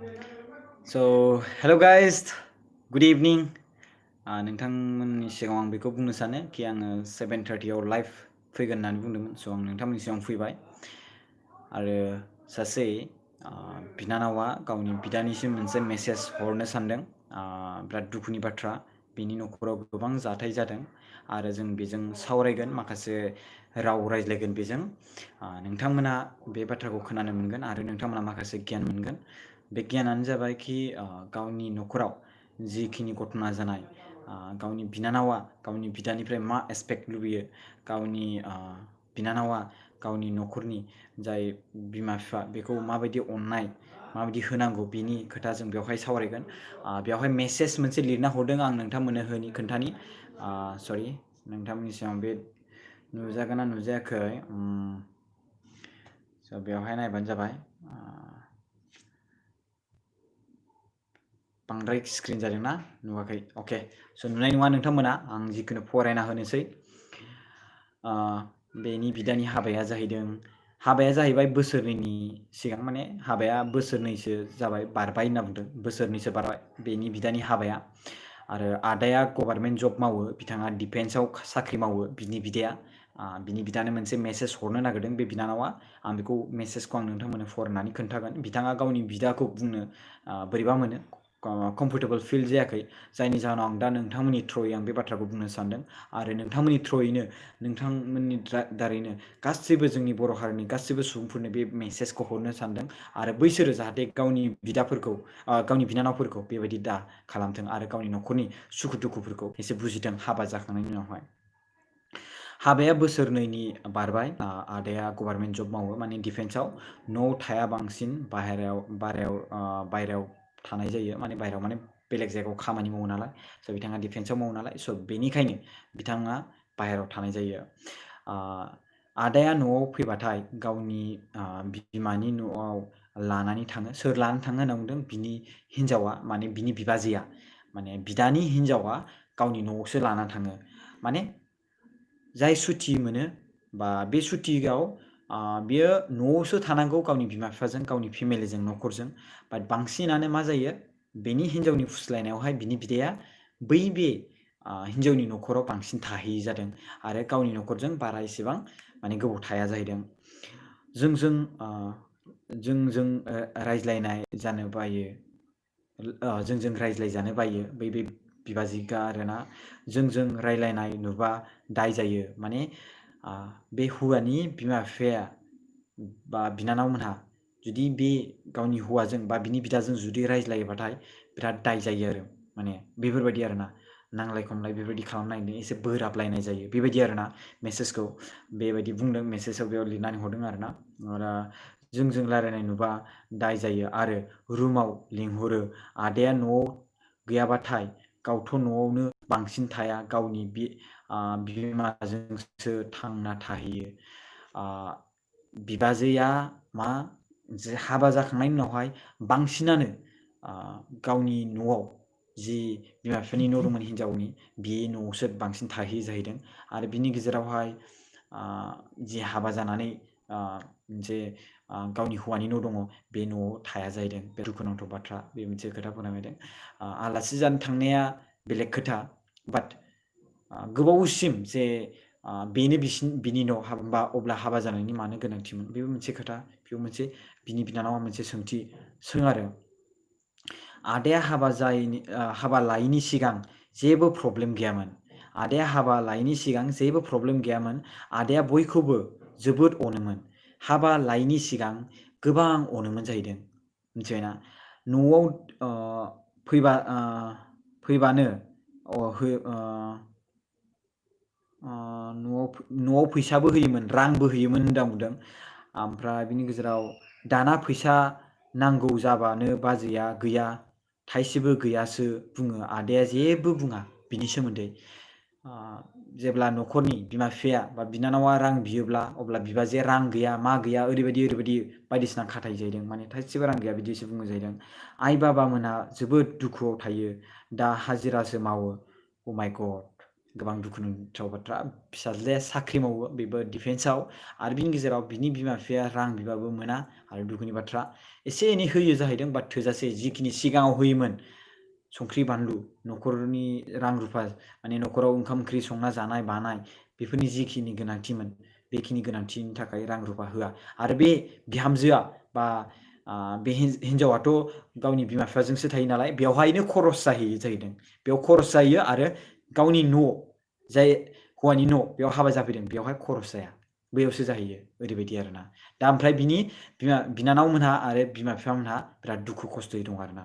So, hello guys, good evening. नोंथांमोननि सिगाङाव आं बेखौ बुंनो सानो कि आङो 7:30 लाइभ फैगोन होननानै बुंदोंमोन। स' आं नोंथांमोननि सिगाङाव फैबाय आरो सासे बिनानावा गावनि बिदानिसिम मोनसे मेसेज हरनो सानदों। बिराद दुखुनि बाथ्रा, बिनि न'खराव गोबां जाथाय जादों आरो जों बेजों सावरायगोन, माखासे राव रायज्लायगोन बेजों। नोंथांमोना बे बाथ्राखौ खोनानो मोनगोन आरो नोंथांमोना माखासे गियान मोनगोन। बे गियानानो जाबाय कि गावनि न'खराव जिखिनि घटना जानाय, गावनि बिनानावा गावनि बिदानिफ्राय मा एसपेक्ट लुबैयो, गावनि बिनानावा गावनि न'खरनि जाय बिमा बिफा बेखौ माबायदि अननाय, माबायदि होनांगौ, बिनि खोथा जों बेवहाय सावरायगोन। बेवहाय मेसेज मोनसे लिरना हरदों, आं नोंथांमोननो खोन्थानि। सरि, नोंथांमोननि सिगाङाव बे नुजागोन ना नुजायाखै? स' बेवहाय नायबानो जाबाय। बांद्राय स्क्रिन जादोंना नुवाखै? अके, स' नुनाय नङा नोंथांमोना, आं जिखुनु फरायना होनोसै। बेनि बिदानि हाबाया जाहैबाय बोसोरनैनि सिगां, माने हाबाया बोसोरनैसो जाबाय, बारबाय होनना बुंदों, बोसोरनैसो बारबाय बेनि बिदानि हाबाया। आरो आदाया गभार्नमेन्ट जब मावो, बिथाङा डिफेन्सआव साख्रि मावो, बिनि बिदाया। बिनि बिदानो मोनसे मेसेज हरनो नागिरदों बे बिनानावा। आं बेखौ मेसेजखौ आं नोंथांमोननो फरायनानै खोन्थागोन। बिथाङा गावनि बिदाखौ बुंनो बोरैबा मोनो, कम्फर्टेबल फिल जायाखै, जायनि जाहोनाव आं दा नोंथांमोननि थ्रुयै आं बे बाथ्राखौ बुंनो सानदों। आरो नोंथांमोननि थ्रुयैनो, नोंथांमोननि दारैनो गासैबो जोंनि बर' हारिनि गासैबो सुबुंफोरनो बे मेसेजखौ हरनो सानदों। आरो बैसोरो जाहाथे गावनि बिदाफोरखौ, गावनि बिनानावफोरखौ बेबायदि दा खालामथों आरो गावनि न'खरनि सुखु दुखुफोरखौ एसे बुजिथों हाबा जाखांनायनि उनावहाय। हाबाया बोसोरनैनि बारबाय। आदाया गभार्नमेन्ट जब मावो, माने डिफेन्सआव। न'आव थाया, बांसिन बाहेरायाव थानाय जायो, माने बाहेरायाव माने बेलेग जायगायाव खामानि मावो नालाय। स' बिथाङा डिफेन्सआव मावो नालाय, स' बेनिखायनो बिथाङा बाहेरायाव थानाय जायो। आदाया न'आव फैबाथाय गावनि बिमानि न'आव लानानै थाङो। सोर लानानै थाङो होनना बुंदों? बिनि हिन्जावा, माने बिनि बिबाजैया, माने बिदानि हिन्जावा गावनि न'आवसो लाना थाङो। माने जाय सुथि मोनो, बा बे सुथियाव बियो न'आवसो थानांगौ गावनि बिमा बिफाजों, गावनि फेमिलिजों, न'खरजों। बाट बांसिनानो मा जायो, बेनि हिन्जावनि फुस्लायनायावहाय बिनि बिदाया बे हिन्जावनि न'खराव बांसिन थाहैयि जादों आरो गावनि न'खरजों बारा एसेबां माने गोबाव थाया जाहैदों। जोंजों रायज्लायनाय जानो बायो, जोंजों रायज्लायजानो बायो बै बिबाजैगा आरोना। जोंजों रायज्लायनाय नुबा दाय जायो, माने बे हौवानि बिमा बिफाया बा बिनानावमोनहा जुदि बे गावनि हौवाजों बा बिनि बिदाजों जुदि रायज्लायोबाथाय बिराद दाय जायो आरो, माने बेफोरबायदि आरोना। नांलाय खमलाय बेफोरबायदि खालामनो नागिरदों, एसे बोराबलायनाय जायो, बेबायदि आरोना। मेसेजखौ बेबायदि बुंदों, मेसेजाव बेयाव लिरनानै हरदों आरोना। आरो जोंजों रायज्लायनाय नुबा दाय जायो आरो रुमाव लिंहरो। आदाया न'आव गैयाबाथाय गावथ' न'आवनो बांसिन थाया, गावनि बिमाजोंसो थांना थाहैयो। बिबाजैया हाबा जाखांनायनि उनावहाय बांसिनानो गावनि न'आव, जि बिमा बिफानि न' दंमोन हिन्जावनि, बे न'आवसो बांसिन थाहैयो जाहैदों। आरो बिनि गेजेरावहाय जि हाबा जानानै मोनसे गावनि हौवानि न' दङ, बे न'आव थाया जाहैदों। बे दुखुनांथाव बाथ्रा, बे मोनसे खोथा फोरमायदों। आलासि जानो थांनाया बेलेग खोथा, बाट गोबावसिम जे बेनो बिनि न' बा अब्ला हाबा जानायनि मानो गोनांथिमोन, बेबो मोनसे खोथा। बेबो मोनसे बिनि बिनानावा मोनसे सोंथि सों आरो। आदाया हाबा लायैनि सिगां जेबो प्रब्लेम गैयामोन। आदाया हाबा लायैनि सिगां जेबो प्रब्लेम गैयामोन। आदाया बयखौबो जोबोद अनोमोन। हाबा लायैनि सिगां गोबां अनोमोन जाहैदों, मिथिबायना? न'आव फैबानो न'आव फैसाबो होयोमोन, रांबो होयोमोन होनना बुंदों। ओमफ्राय बिनि गेजेराव दाना फैसा नांगौ जाबानो बाजैया गैया, थाइसेबो गैयासो बुङो। आदाया जेबो बुङा बिनि सोमोन्दै। जेब्ला न'खरनि बिमा बिफाया बा बिनानावा रां बियोब्ला, अब्ला बिबाजैया रां गैया, मा गैया, ओरैबायदि बायदिसिना खाथाय जाहैदों, माने थाइसेबो रां गैया बिदिसो बुङो जाहैदों। आइ बाबामोनहा जोबोद दुखुआव थायो, दा हाजिरासो मावो। अ माइ गड, गोबां दुखुनांथाव बाथ्रा फिसाज्लाया साख्रि मावो बेबो डिफेन्सआव आरो बिनि गेजेराव बिनि बिमा बिफाया रां बिबाबो मोना आरो दुखुनि बाथ्रा एसे एनै होयो जाहैदों बाट थोजासे जिखिनि सिगाङाव होयोमोन संख्रि बानलु न'खरनि रां रुफा माने न'खराव ओंखाम ओंख्रि संना जानाय बानाय बेफोरनि जिखिनि गोनांथिमोन बेखिनि गोनांथिनि थाखाय रां रुफा होआ आरो बे बिहामजोआ बा बे हिन्जावाथ' गावनि बिमा बिफाजोंसो थायो नालाय बेवहायनो खरस जाहैयो जाहैदों बेयाव खरस जायो आरो गावनि न' जाय हौवानि न' बेयाव हाबा जाफैदों बेवहाय खरस जाया बैयावसो जाहैयो ओरैबायदि आरोना दा ओमफ्राय बिनि बिनानाव मोनहा आरो बिमा बिफा मोनहा बिराद दुखु खस्थ'यै दं आरोना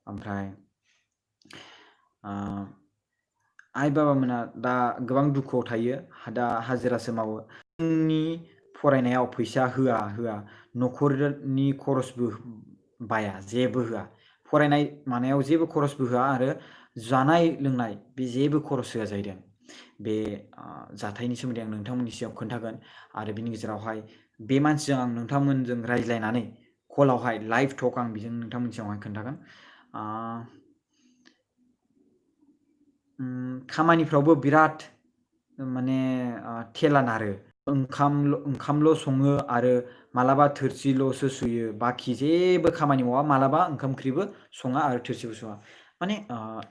ओमफ्राय आइ बाबामोना दा गोबां दुखुआव थायो दा हाजिरासो मावो जोंनि फरायनायाव फैसा होआ न'खरनि खरसबो बाया जेबो होआ फरायनाय मानायाव जेबो खरसबो होआ आरो जानाय लोंनाय बे जेबो खरस होआ जाहैदों बे जाथायनि सोमोन्दै आं नोंथांमोननि सिगाङाव खोन्थागोन आरो बिनि गेजेरावहाय बे मानसिजों आं नोंथांमोनजों रायज्लायनानै कलावहाय लाइभ टक आं बेजों नोंथांमोननि सिगाङावहाय खोन्थागोन खामानिफ्रावबो बिराद माने थेला नारो ओंखामल' सङो आरो मालाबा थोरसिल'सो सुयो बाखि जेबो खामानि मावा मालाबा ओंखाम ओंख्रिबो सङा आरो थोरसिबो सुवा माने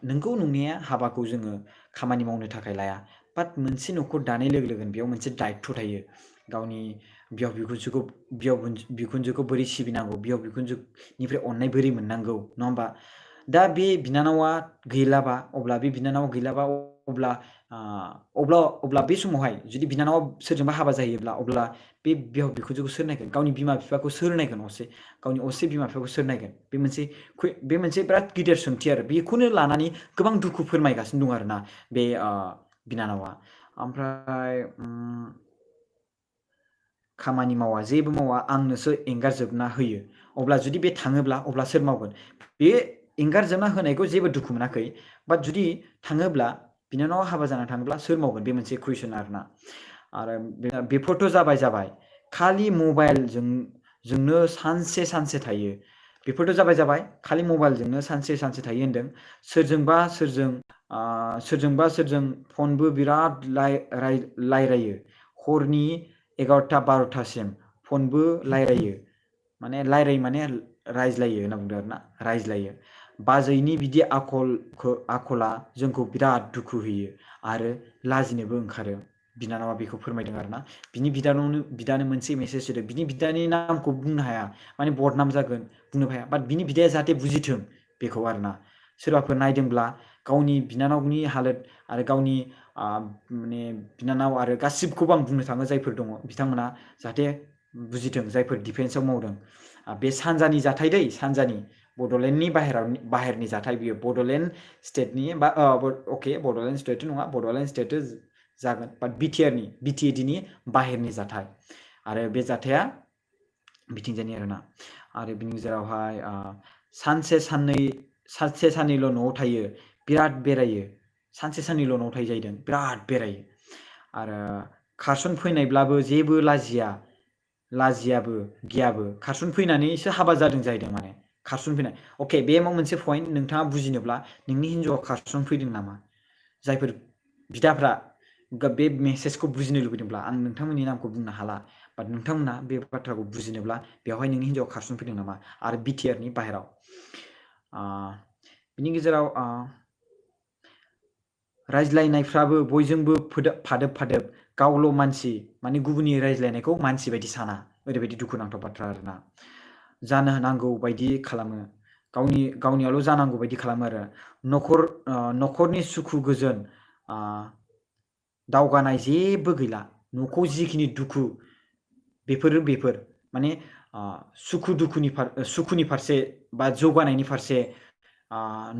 नोंगौ नंनाया हाबाखौ जोङो खामानि मावनो थाखाय लाया बाट मोनसे न'खर दानाय लोगो लोगोनो बेयाव मोनसे दायित्थ' थायो गावनि बिहाव बिखुनजोखौ बोरै सिबिनांगौ बिहाव बिखुनजोनिफ्राय अननाय बोरै मोननांगौ नङा होमबा दा बे बिनानावा गैलाबा अब्ला बे समावहाय जुदि बिनानावा सोरजोंबा हाबा जायोब्ला अब्ला बे बिहाव बिखुनजोखौ सोर नायगोन गावनि बिमा बिफाखौ सोर नायगोन गावनि असे बिमा बिफाखौ सोर नायगोन बे मोनसे बिराद गिदिर सोंथि आरो बेखौनो लानानै गोबां दुखु फोरमायगासिनो दं आरोना बे बिनानावा ओमफ्राय खामानि मावा जेबो मावा आंनोसो एंगारजोबना होयो अब्ला जुदि बे थाङोब्ला अब्ला सोर मावगोन बे एंगारजोबना होनायखौ जेबो दुखु मोनाखै बाट जुदि थाङोब्ला बिनानावा हाबा जाना थाङोब्ला सोर मावगोन बे मोनसे कुइसन आरोना आरो बेफोरथ' जाबाय खालि मबाइलजोंनो सानसे थायो बेफोरथ' जाबाय खालि मबाइलजोंनो सानसे थायो होनदों सोरजों फनबो बिराद रायलायो हरनि 11टा 12टासिम फनबो रायलायो माने रायज्लायो होनना बुंदों आरोना रायज्लायो बाजैनि बिदि आखला जोंखौ बिराद दुखु होयो आरो लाजिनोबो ओंखारो बिनानावा बेखौ फोरमायदों आरोना बिनि बिदानो मोनसे मेसेज होदों बिनि बिदानि नामखौ बुंनो हाया माने बदनाम जागोन बुंनोबो हाया बाट बिनि बिदाया जाहाथे बुजिथों बेखौ आरोना सोरबाफोर नायदोंब्ला गावनि बिनानावनि हालोद आरो गावनि माने बिनानाव आरो गासिबखौबो आं बुंनो थाङो जायफोर दङ बिथांमोना जाहाथे बुजिथों जायफोर डिफेन्सआव मावदों बे सानजानि जाथाय दै सानजानि बड'लेण्डनि बाहेरनि जाथाय बियो बड'लेण्ड स्टेटनि बा बड'लेण्ड स्टेट नङा बड'लेण्ड स्टेट जागोन बाट बिटिएडिनि बाहेरनि जाथाय आरो बे जाथाया बिथिंजायनि आरोना आरो बिनि गेजेरावहाय सानसे साननैल' न'आव थायो बिराद बेरायो सानसे साननैल' न'आव थायो जाहैदों बिराद बेरायो आरो खारसन फैनायब्लाबो जेबो लाजियाबो गियाबो खारसन फैनानैसो हाबा जादों जाहैदों माने खारसन फैनाय बे मोनसे पइन्ट नोंथाङा बुजिनोब्ला नोंनि हिन्जावा खारसन फैदों नामा जायफोर बिदाफ्रा बे मेसेजखौ बुजिनो लुबैदोंब्ला आं नोंथांमोननि नामखौ बुंनो हाला बाट नोंथांमोना बे बाथ्राखौ बुजिनोब्ला बेवहाय नोंनि हिन्जावा खारसन फैदों नामा आरो बिटिआरनि बाहेराव बिनि गेजेराव रायज्लायनायफ्राबो बयजोंबो फादोब गावल' मानसि माने गुबुननि रायज्लायनायखौ मानसि बायदि साना ओरैबायदि दुखुनांथाव बाथ्रा आरोना जानो नांगौ बायदि खालामो गावनियावल' जानांगौ बायदि खालामो आरो न'खरनि सुखु गोजोन दावगानाय जेबो गैला न'खौ जिखिनि दुखु बेफोर माने सुखुनि फारसे बा जौगानायनि फारसे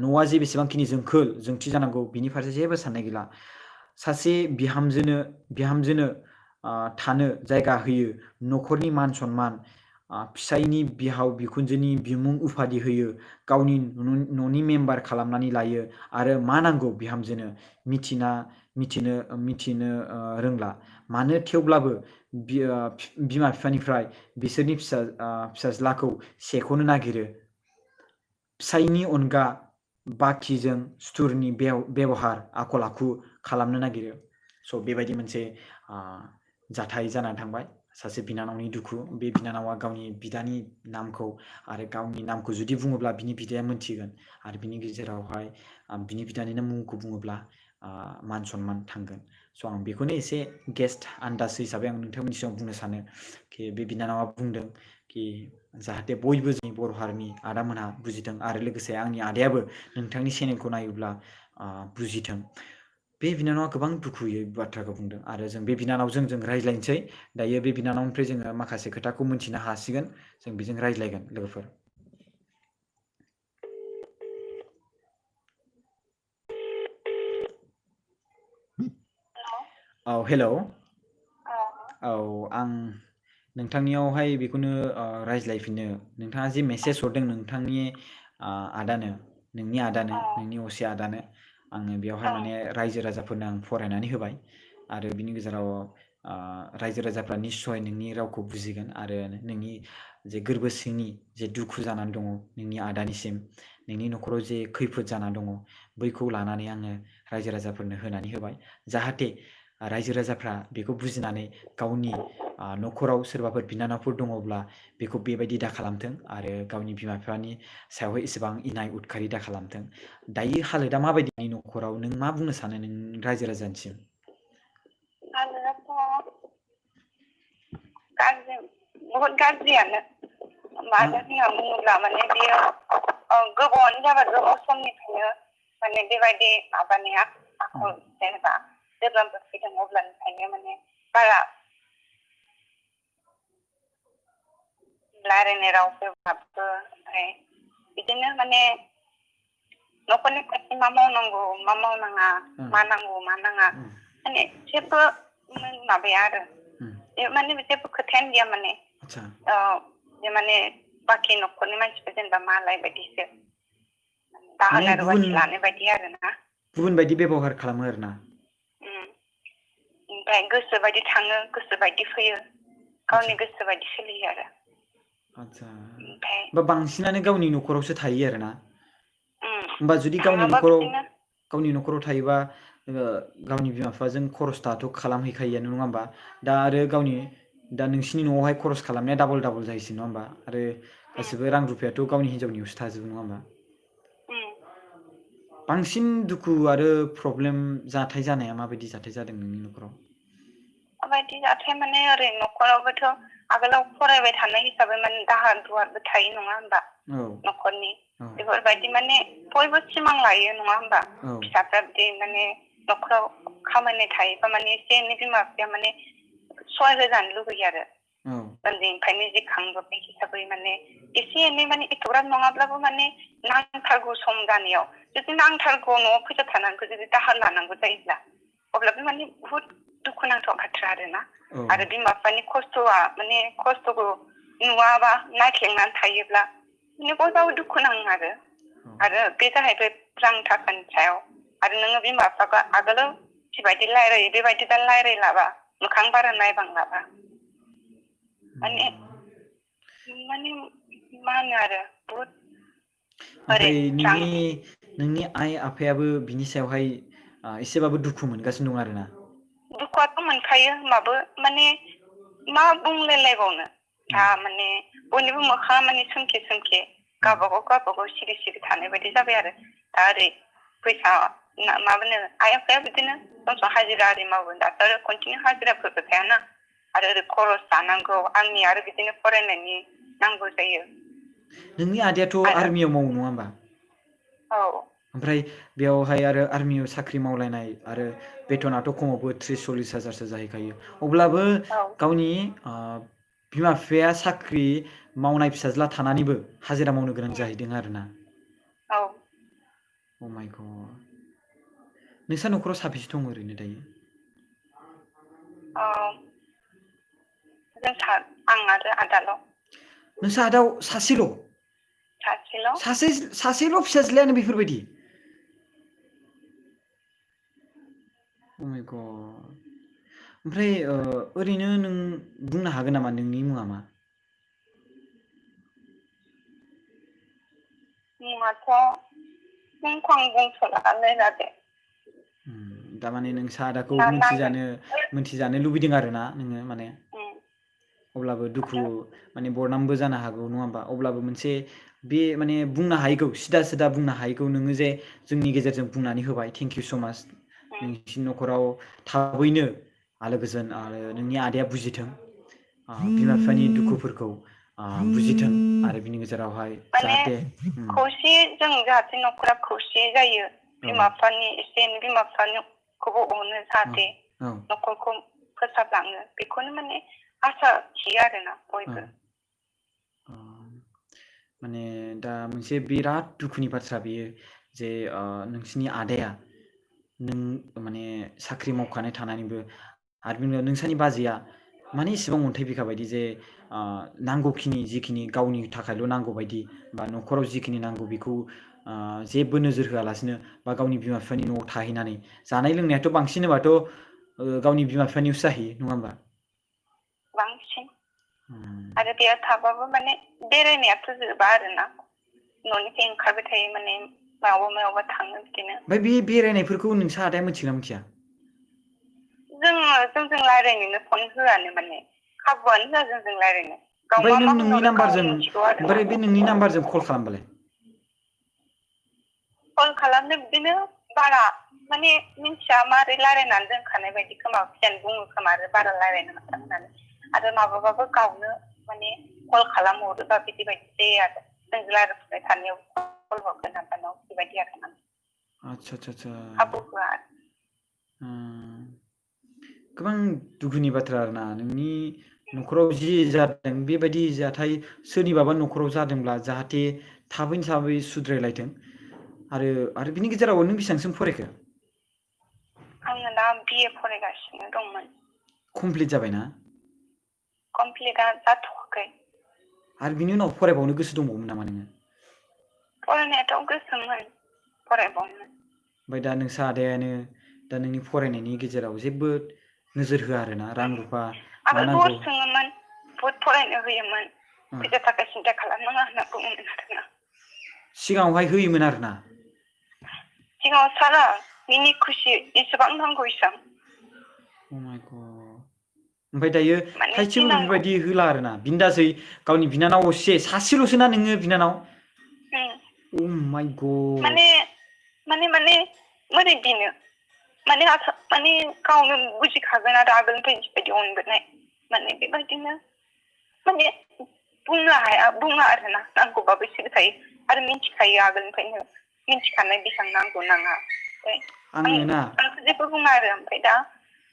न'आ जे बेसेबांखिनि जोंथि जानांगौ बिनि फारसे जेबो साननाय गैला सासे बिहामजोनो थानो जायगा होयो न'खरनि मान सनमान फिसायनि बिहाव बिखुनजोनि बिमुं उफादि होयो गावनि न'नि मेम्बार खालामनानै लायो आरो मा नांगौ बिहामजोनो मिथिनो रोंला मानो थेवब्लाबो बिमा बिफानिफ्राय बिसोरनि फिसाज्लाखौ सेख'नो नागिरो फिसायनि अनगा बाखिजों सुथुरनि बेबहार आखल आखु खालामनो नागिरो। स' बेबायदि मोनसे जाथाय जानानै थांबाय। सासे बिनानावनि दुखु, बे बिनानावा गावनि बिदानि नामखौ आरो गावनि नामखौ जुदि बुङोब्ला बिनि बिदाया मोनथिगोन आरो बिनि गेजेरावहाय बिनि बिदानिनो मुंखौ बुङोब्ला मान सनमान थांगोन। स' आं बेखौनो एसे गेस्ट आन्दाज हिसाबै आं नोंथांमोननि सिगाङाव बुंनो सानो कि बे बिनानावा बुंदों कि जाहाथे बयबो जोंनि बर' हारिनि आदामोनहा बुजिथों आरो लोगोसे आंनि आदायाबो नोंथांनि चेनेलखौ नायोब्ला बुजिथों। बे बिनानावा गोबां दुखुयै बाथ्राखौ बुंदों आरो जों बे बिनानावजों जों रायज्लायनोसै। दायो बे बिनानावनिफ्राय जोङो माखासे खोथाखौ मोनथिनो हासिगोन। जों बेजों रायज्लायगोन लोगोफोर। औ हेलौ। औ आं नोंथांनियावहाय बेखौनो रायज्लायफिनो। नोंथाङा जि मेसेज हरदों नोंथांनि आदानो, नोंनि आदानो, नोंनि असे आदानो, आङो बेयावहाय माने रायजो राजाफोरनो आं फरायनानै होबाय आरो बिनि गेजेराव रायजो राजाफ्रा निस्सय नोंनि रावखौ बुजिगोन आरो नोंनि जे गोरबो सिंनि जे दुखु जानानै दङ नोंनि आदानिसिम, नोंनि न'खराव जे खैफोद जाना दङ बैखौ लानानै आङो रायजो राजाफोरनो होनानै होबाय। जाहाथे रायजो राजाफ्रा बेखौ बुजिनानै गावनि न'खराव सोरबाफोर बिनानावफोर दङब्ला बेखौ बेबायदि दा खालामथों आरो गावनि बिमा बिफानि सायावहाय एसेबां इनाय उदखारि दा खालामथों। दायो हालोदा माबायदि न'खराव, नों मा बुंनो सानो नों रायजो राजानिसिम? हालोदाथ' गाज्रि, बहुद गाज्रियानो। मानो होनना बुङोब्ला माने बेयो गोबावानो जाबाय, गोबाव समनिफ्रायनो माने बेबायदि माबानाया आखल जेनेबा जेब्लाबो फैदों अब्लानिफ्रायनो माने बारा रायलायनाय रावफोराबो ओमफ्राय बिदिनो माने न'खरनि फारसे मा मावनांगौ मा मावनाङा, मा नांगौ मा नाङा, माने जेबो माबाया आरो माने जेबो खोथायानो गैया माने। माने बाखि न'खरनि मानसिफोर जेनेबा मालाय बायदिसो दाहोना रुवाथि लानाय बायदि आरोना। गुबुन बायदि बेब'हार खालामो आरोना। ओमफ्राय गोसो बायदि थाङो, गोसो बायदि फैयो, गावनि गोसो बायदि सोलियो आरो। आतसा, होमबा बांसिनानो गावनि न'खरावसो थायो आरोना? होमबा जुदि थाङोबा बिदिनो गावनि न'खराव थायोबा गावनि बिमा बिफाजों खरसआथ' खालामहैखायोआनो नङा होमबा? दा आरो दा नोंसिनि न'आवहाय खरस खालामनाया डाबल डाबल जायोसै नङा होमबा? आरो गासिबो रां रुफायाथ' गावनि हिनजावनियावसो थाजोबो नङा होमबा? बांसिन दुखु आरो प्रब्लेम जाथाय जानाया माबायदि जाथाय जादों नोंनि न'खराव? माबायदि जाथाय माने ओरै न'खरावबोथ' आगोलाव फरायबाय थानाय हिसाबै माने दाहार दुवारबो थायो नङा होमबा? न'खरनि बेफोरबायदि माने बयबो सिमां लायो नङा होमबा? फिसाफ्रा बिदि माने न'खराव खामायनाय थायोबा माने एसे एनै बिमा बिफाया माने सहाय होजानो लुबैयो आरो। उन्दैनिफ्रायनो जि खांबोनाय हिसाबै माने एसे एनै माने एथ'ग्राब नङाब्लाबो माने नांथारगौ सम जानायाव जुदि नांथारगौ न'आव फैसा थानांगौ जुदि दाहार लानांगौ जायोब्ला अब्ला बे माने बुहुद दुखुनांथाव बाथ्रा आरोना। आरो बिमा बिफानि खस्थ'आ माने खस्थ'खौ नुवाबा नायख्लेंनानै थायोब्ला माने बयबाबो दुखु नाङो आरो बे जाहैबाय रां थाखानि सायाव। आरो नोङो बिमा बिफाखौ आगोलाव जिबायदि रायलायो बेबायदि दा रायलायलाबा, मोखां बारा नायबांलाबा माने मा होनो आरो बुहुद ओमफ्राय नोंनि आइ आफायाबो बिनि सायावहाय एसेबाबो दुखु मोनगासिनो दं आरोना? दुखुआथ' मोनखायो, होमबाबो माने मा बुंलायलायबावनो। माने बयनिबो मोखाङा माने सोमखे सोमखे गावबागाव सिरि सिरि थानाय बायदि जाबाय आरो। दा ओरै फैसा माबानो आइ आफाया बिदिनो सम सम हाजिरा आरि मावो, दाथ' आरो कन्टिनिउ हाजिराफोरबो थायाना। आरो ओरै खरस जानांगौ, आंनि आरो बिदिनो फरायनायनि नांगौ जायो। नोंनि आदायाथ' आर्मियाव मावो नङा होमबा? औ। ओमफ्राय बेयावहाय आरो आर्मियाव साख्रि मावलायनाय आरो बेथनाथ' खमावबो 30-40 हाजारसो जाहैखायो। अब्लाबो गावनि बिमा बिफाया साख्रि मावनाय फिसाज्ला थानानैबो हाजिरा मावनो गोनां जाहैदों आरोना? औ। अ माइ गड। नोंस्रा न'खराव साबेसे दङ ओरैनो दायो? आं आरो आदाल'। नोंसा आदा सासेल'? सासेल'। सासेल' फिसाज्लायानो बेफोरबायदि? अ माइ गड। ओमफ्राय ओरैनो नों बुंनो हागोन नामा नोंनि मुङा मा? मुङाथ' बुंखां बुंसलानो जादों दामाने नोंसा आदाखौ ना मिथिजानो लुबैदों आरो ना नोङो माने अब्लाबो दुखु माने बरनामबो जानो हागौ नङा होमबा अब्लाबो मोनसे बे माने बुंनो हायैखौ सिदा बुंनो हायैखौ नोङो जे जोंनि गेजेरजों बुंनानै होबाय थेंक इउ सो माच नोंसिनि न'खराव थाबैनो आलो गोजोन आरो नोंनि आदाया बुजिथों बिमा बिफानि दुखुफोरखौ बुजिथों आरो बिनि गेजेरावहाय माने जाहाथे खौसे जों जाहाथे न'खरा खौसे जायो बिमा बिफानि एसे एनै बिमा बिफानिखौबो अनो जाहाथे न'खरखौ फोसाबलाङो बेखौनो माने आसा थियो आरोना बयबो माने दा मोनसे बिराद दुखुनि बाथ्रा बेयो जे नोंसिनि आदाया नों माने साख्रि मावखानाय थानानैबो आरो बिनि उनाव नोंसानि बाजैया माने इसेबां अन्थाइ बिखा बायदि जे नांगौखिनि जिखिनि गावनि थाखायल' नांगौ बायदि बा न'खराव जिखिनि नांगौ बेखौ जेबो नोजोर होआलासिनो बा गावनि बिमा बिफानि न'आव थाहैनानै जानाय लोंनायाथ' बांसिन होबाथ' गावनि बिमा बिफानियावसो जाहैयो नङा होमबा बांसिन आरो बेयाव थाबाबो माने बेरायनायाथ' जोबा आरोना न'निफ्राय ओंखारबाय थायो माने मायावबा थाङो बिदिनो ओमफ्राय बे बेरायनायफोरखौ नोंसा आदाया मिथिगोना मिथिया जोंजों रायज्लायनोनो फन होआनो माने खाबुआनो होआ जोंजों रायज्लायनो गाव ओमफ्राय मा नों मा नोंनि होनहरो गाव नाम्बारजों मिथिगौ आरोना ओमफ्राय बे नोंनि नाम्बारजों कल खालामबालाय कल खालामनो बिदिनो बारा माने मिन्थिया मारै रायज्लायनानै दोनखानाय बायदि खोमा फियानो बुङो खोमा आरो बारा रायज्लायनो मोना होननानै आरो माबाबाबो गावनो माने कल खालामहरोबा बिदि बायदि जायो आरो जों रायज्लायफुबाय थानायाव कल हरगोन आंनाव बेबायदि आरो ना आतसा खाबु होआ गोबां दुखुनि बाथ्रा आरोना नोंनि न'खराव जि जादों बेबायदि जाथाय सोरनिबाबा न'खराव जादोंब्ला जाहाथे थाबै सुद्रायलायथों आरो बिनि गेजेराव नों बेसेबांसिम फरायखो आङो दा BA फरायगासिनो दंमोन कमप्लिट जाबायना कमप्लिटआ जाथ'वाखै आरो बिनि उनाव फरायबावनो गोसो दंबावोमोन नामा नोङो फरायनायाथ' गोसोमोन फरायबावनो ओमफ्राय दा नोंसा आदायानो दा नोंनि फरायनायनि गेजेराव जेबो नोजोर होआ आरोना रां रुफा मा नांगौ आगोल सोङोमोन बहुद फरायनो होयोमोन फैसा थाखा सिन्था खालामनाङा होनना बुङोमोन आरोना सिगाङावहाय होयोमोन आरोना सिगाङाव सारा मिनि खुसि जेसेबां नांगौ इसां ओमफ्राय दायो माने जि थाइसेबो नांगौ बेफोरबायदि होला आरोना बिन्दासै गावनि बिनानाव असे सासेल'सो ना नोङो बिनानाव Oh my God माने मोरै बिनो माने गावनो बुजिखागोन आरो आगोलनिफ्राय जिबायदि अनबोनाय माने बेबायदिनो माने बुङा आरोना नांगौबा बिसोर थायो आरो मिन्थिखायो आगोलनिफ्रायनो मिन्थिखानाय बेसेबां नांगौ नाङा आंथ' जेबो बुङा आरो ओमफ्राय दा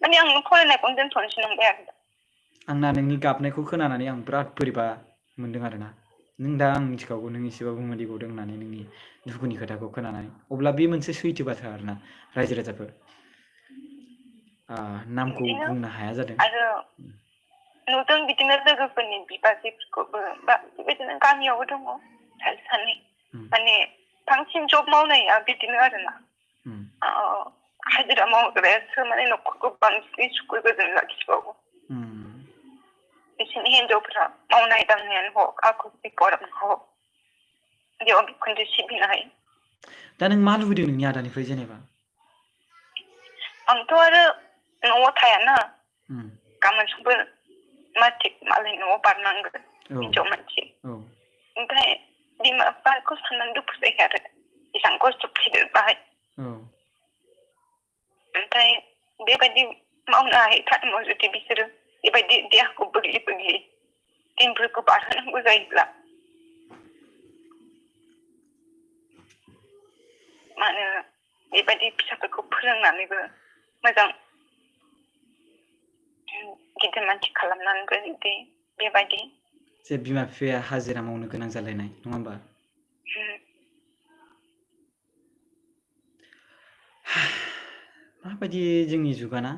माने आं फरायनायखौनो दोनथ'नोसै नंबाय आरो आंना नोंनि गाबनायखौ खोनानानै आं बिराद बोरैबा मोनदों आरोना नों दा आं मिथिखागौ नों एसेबाबो मोदैगौदों होननानै नोंनि दुखुनि खोथाखौ खोनानानै अब्ला बे मोनसे सैथो बाथ्रा आरोना रायजो राजाफोर नामखौ बिदिनो बुंनो हाया जादों आरो नुदों बिदिनो लोगोफोरनि बिबाजैफोरखौबो बा बेबायदिनो गामियावबो दङ सानै माने बांसिन जब मावनाया बिदिनो आरोना हाजिरा मावग्रायासो माने न'खरखौ बांसिनै सुखु गोजोन लाखिबावो बिसोरनि हिनजावफोरा मावनाय दांनायानो हक आखल बिखरानो हक बेयाव बिखुनजो सिबिनो हायो दा नों मा लुबैदों नोंनि आदानिफ्राय जेनेबा आंथ' आरो न'आव थायाना गाबोन समफोर मालाय न'आव बारनांगोन हिनजाव मानसि ओमफ्राय बिमा बिफाखौ साननानै दुखु जायो आरो बेसेबां खस्थ' फेदेरबाय ओमफ्राय बेबायदि मावनो हायै टाइमाव जुदि बिसोरो बेबायदि देहाखौ बोग्लि दिनफोरखौ बारहोनांगौ जायोब्ला मानो बेबायदि फिसाफोरखौ फोरोंनानैबो मोजां गिदिर मानसि खालामनानैबो जुदि बेबायदि जे बिमा बिफाया हाजिरा मावनो गोनां जालायनाय नङा होमबा माबायदि जोंनि जुगाना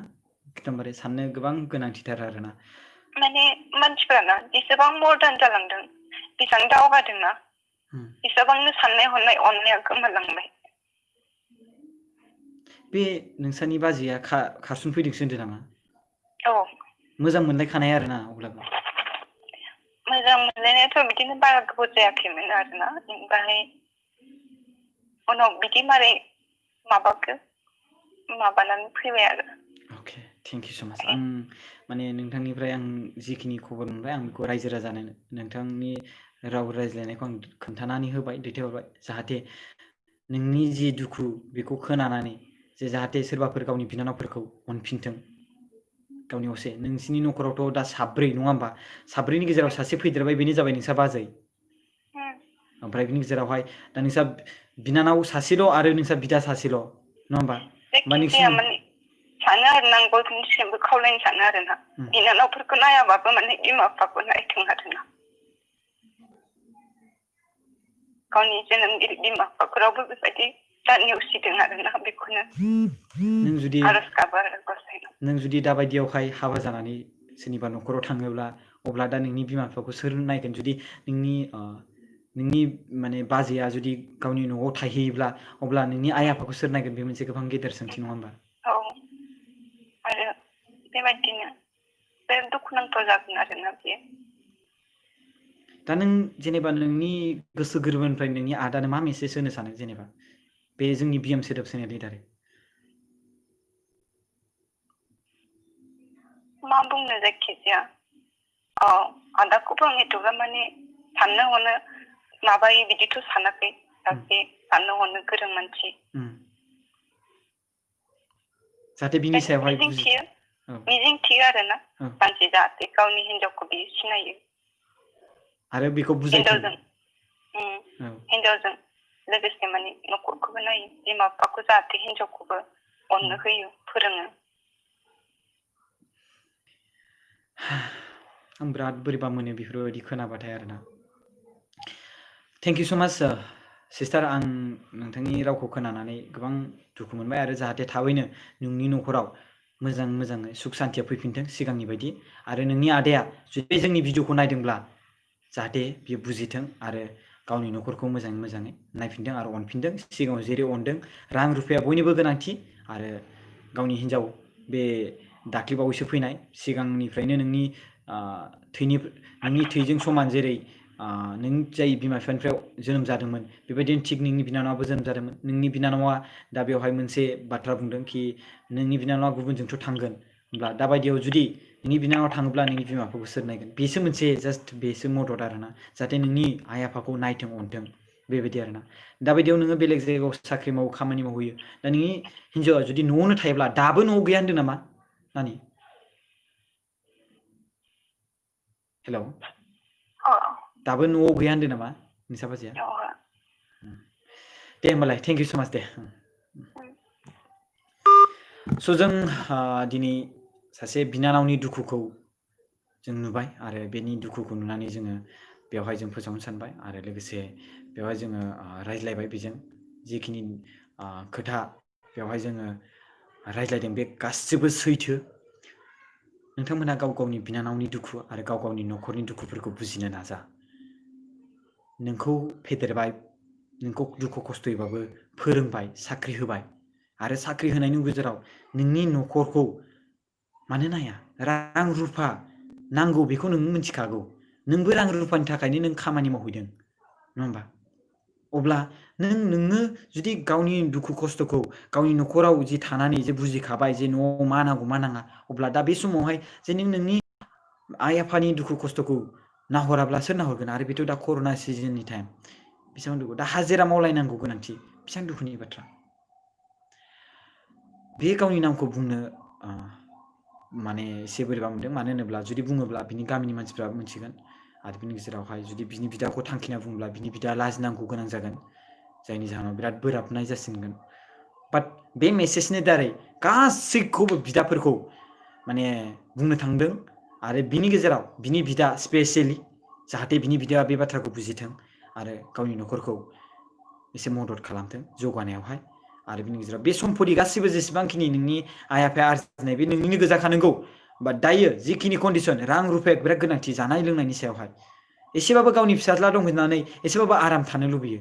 एकदमबारे साननो गोबां गोनांथिथार आरोना माने मानसिफोराना जेसेबां मदार्न जालांदों बेसेबां दावगादोंना एसेबांनो साननाय हनाय अननाया गोमालांबाय बे नोंसानि बाजैया खारसन फैदोंसो होनदों नामा औ मोजां मोनलायखानाय आरोना अब्लाबो मोजां मोनलायनायाथ' बिदिनो बारा गोबाव जायाखैमोन आरोना ओमफ्राय उनाव बिदि मारै माबाखो माबानानै फैबाय आरो अके थेंक इउ स' माच आं माने नोंथांनिफ्राय आं जिखिनि खबर मोनबाय आं बेखौ रायजो राजानो नोंथांनि राव रायज्लायनायखौ आं खोन्थानानै होबाय दैथायहरबाय जाहाथे नोंनि जि दुखु बेखौ खोनानानै जे जाहाथे सोरबाफोर गावनि बिनानावफोरखौ अनफिनथों गावनि असे नोंसिनि न'खरावथ' दा साब्रै नङा होमबा साब्रैनि गेजेराव सासे फैदेरबाय बेनो जाबाय नोंसा बाजै ओमफ्राय बिनि गेजेरावहाय दा नोंसा बिनानाव सासेल' आरो नोंसा बिदा सासेल' नङा होमबा जायखिजाया माने सानो आरो ना आं बयनिसिमबो खावलायनो सानो आरो ना बिनानावफोरखौ नायाबाबो माने बिमा बिफाखौ नायथों आरो ना गावनि जोनोमगिरि बिमा बिफाफोरावबो बेबायदि दा नेवसिदों आरो ना बेखौनो आरज गाबो आरो गसाइनाव नों जुदि दाबायदियावहाय हाबा जानानै सोरनिबा न'खराव थाङोब्ला अब्ला दा नोंनि बिमा बिफाखौ सोर नायगोन जुदि नोंनि माने बाजैया जुदि गावनि न'आव थाहैयोब्ला अब्ला नोंनि आइ आफाखौ सोर नायगोन बे मोनसे गोबां गेदेर सोंथि नङा होमबा औ आरो बेबायदिनो बे दुखुनांथाव जागोन आरोना बेयो दा नों जेनेबा नोंनि गोसो गोरबोनिफ्राय नोंनि आदानो मा मेसेज होनो सानो जेनेबा बे जोंनि बिएम सोदोब सोनायनि दारै मा बुंनो जायखिजाया आदाखौबो आं एथ'ग्राब माने साननो हनो माबायो बिदिथ' सानाखै सासे साननो हनो गोरों मानसि जाहाथे बिनि सायावहाय मिजिंथियो आरोना सानसे जाहाथे गावनि हिनजावखौ बियो सिनायो आरो बेखौ बुजायथों हिनजावजों लोगोसे माने न'खरखौबो नायो बिमा बिफाखौ जाहाथे हिनजावखौबो अननो होयो फोरोङो आं बिराद बोरैबा मोनो बेफोरबायदि खोनाबाथाय आरोना थेंक इउ स' माच सिस्टार आं नोंथांनि रावखौ खोनानानै गोबां दुखु मोनबाय आरो जाहाथे थाबैनो नोंनि न'खराव मोजाङै सुख सान्थिया फैफिनथों सिगांनि बायदि आरो नोंनि आदाया जुदि जोंनि भिडिअखौ नायदोंब्ला जाहाथे बियो बुजिथों आरो गावनि न'खरखौ मोजाङै नायफिनदों आरो अनफिनदों सिगाङाव जेरै अनदों रां रुफाया बयनिबो गोनांथि आरो गावनि हिनजाव बे दाख्लैबावैसो फैनाय सिगांनिफ्रायनो नोंनि थैजों समान जेरै नों जाय बिमा बिफानिफ्राय जोनोम जादोंमोन बेबायदिनो थिग नोंनि बिनानावाबो जोनोम जादोंमोन नोंनि बिनानावा दा बेवहाय मोनसे बाथ्रा बुंदों कि नोंनि बिनानावा गुबुनजोंथ' थांगोन होमब्ला दाबायदियाव जुदि नोंनि बिनानावा थाङोब्ला नोंनि बिमा बिफाखौ सोर नायगोन बेसो मोनसे जास्ट बेसो मदद आरोना जाहाथे नोंनि आइ आफाखौ नायथों अनथों बेबायदि आरोना दाबायदियाव नोङो बेलेग जायगायाव साख्रि मावो खामानि मावहैयो दा नोंनि हिनजावा जुदि न'आवनो थायोब्ला दाबो न'आव गैया होनदों नामा नानि हेलौ दाबो न'आव गैया होनदों नामा नोंसा बाजैया दे होमबालाय थेंक इउ स' माच दे स' जों दिनै सासे बिनानावनि दुखुखौ जों नुबाय आरो बेनि दुखुखौ नुनानै जोङो बेवहाय जों फोसावनो सानबाय आरो लोगोसे बेवहाय जोङो रायज्लायबाय बेजों जिखिनि खोथा बेवहाय जोङो रायज्लायदों बे गासिबो सैथो नोंथांमोनहा गाव गावनि बिनानावनि दुखु आरो गाव गावनि न'खरनि दुखुफोरखौ बुजिनो नाजा नोंखौ फेदेरबाय नोंखौ दुखु खस्थ'यैबाबो फोरोंबाय साख्रि होबाय आरो साख्रि होनायनि गेजेराव नोंनि न'खरखौ मानो नाया रां रुफा नांगौ बेखौ नों मिथिखागौ नोंबो रां रुफानि थाखायनो नों खामानि मावहैदों नङा होमबा अब्ला नोङो जुदि गावनि दुखु खस्थ'खौ गावनि न'खराव जि थानानै जे बुजिखाबाय जे न'आव मा नांगौ मा नाङा अब्ला दा बे समावहाय जे नों नोंनि आइ आफानि दुखु खस्थ'खौ नाहराब्ला सोर नाहरगोन आरो बेथ' दा कर'ना सिजननि टाइम बेसेबां दुखु दा हाजिरा मावलायनांगौ गोनांथि बेसेबां दुखुनि बाथ्रा बे गावनि नामखौ बुंनो माने एसे बोरैबा मोनदों मानो होनोब्ला जुदि बुङोब्ला बिनि गामिनि मानसिफ्रा मिथिगोन आरो बिनि गेजेरावहाय जुदि बिनि बिदाखौ थांखिना बुङोब्ला बिनि बिदा लाजिनांगौ गोनां जागोन जायनि जाहोनाव बिराद बोराबनाय जासिगोन बाट बे मेसेजनि दारै गासैखौबो बिदाफोरखौ माने बुंनो थांदों आरो बिनि गेजेराव बिनि बिदा स्पेसियेलि जाहाथे बिनि बिदाया बे बाथ्राखौ बुजिथों आरो गावनि न'खरखौ एसे मदद खालामथों जौगानायावहाय आरो बिनि गेजेराव बे सम्पति गासिबो जेसेबांखिनि नोंनि आइ आफाया आरजिनाय बे नोंनिनो गोजाखानांगौ बाट दायो जिखिनि कन्डिसन रां रुफाया बिराद गोनांथि जानाय लोंनायनि सायावहाय एसेबाबो गावनि फिसाज्ला दं होननानै एसेबाबो आराम थानो लुबैयो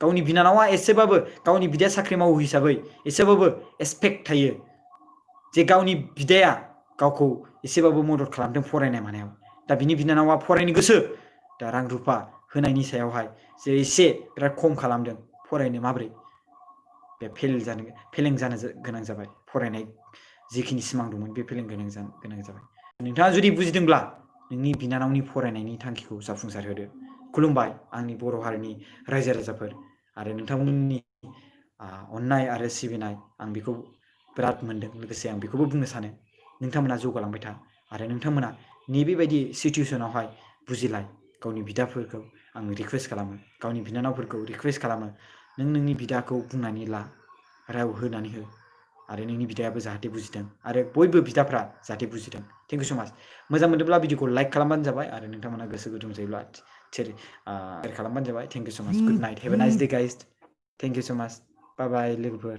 गावनि बिनानावा एसेबाबो गावनि बिदाया साख्रि मावो हिसाबै एसेबाबो एसपेक्ट थायो जे गावनि बिदाया गावखौ एसेबाबो मदद खालामदों फरायनाय मानायाव दा बिनि बिनानावा फरायनो गोसो दा रां रुफा होनायनि सायावहाय जे एसे बिराद खम खालामदों फरायनो माबोरै बे फेलें जानो गोनां जाबाय फरायनाय जिखिनि सिमां दंमोन बे फेलें गोनां जाबाय नोंथाङा जुदि बुजिदोंब्ला नोंनि बिनानावनि फरायनायनि थांखिखौ जाफुंसार होदो खुलुमबाय आंनि बर' हारिनि रायजो राजाफोर आरो नोंथांमोननि अननाय आरो सिबिनाय आं बेखौ बिराद मोनदों लोगोसे आं बेखौबो बुंनो सानो नोंथांमोना जौगालांबाय था आरो नोंथांमोना नैबेबायदि सिचुवेसनावहाय बुजिलाय गावनि बिदाफोरखौ आं रिकुवेस्ट खालामो गावनि बिनानावफोरखौ रिकुवेस्ट खालामो नों नोंनि बिदाखौ बुंनानै ला राव होनानै हो आरो नोंनि बिदायाबो जाहाथे बुजिदों आरो बयबो बिदाफ्रा जाहाथे बुजिदों थेंक इउ स' माच मोजां मोनदोंब्ला भिडिअखौ लाइक खालामबानो जाबाय आरो नोंथांमोना गोसो गुदुं जायोब्ला शेयार खालामबानो जाबाय थेंक इउ स' माच good night have a nice day guys thank you स' माच बाय बाय लोगोफोर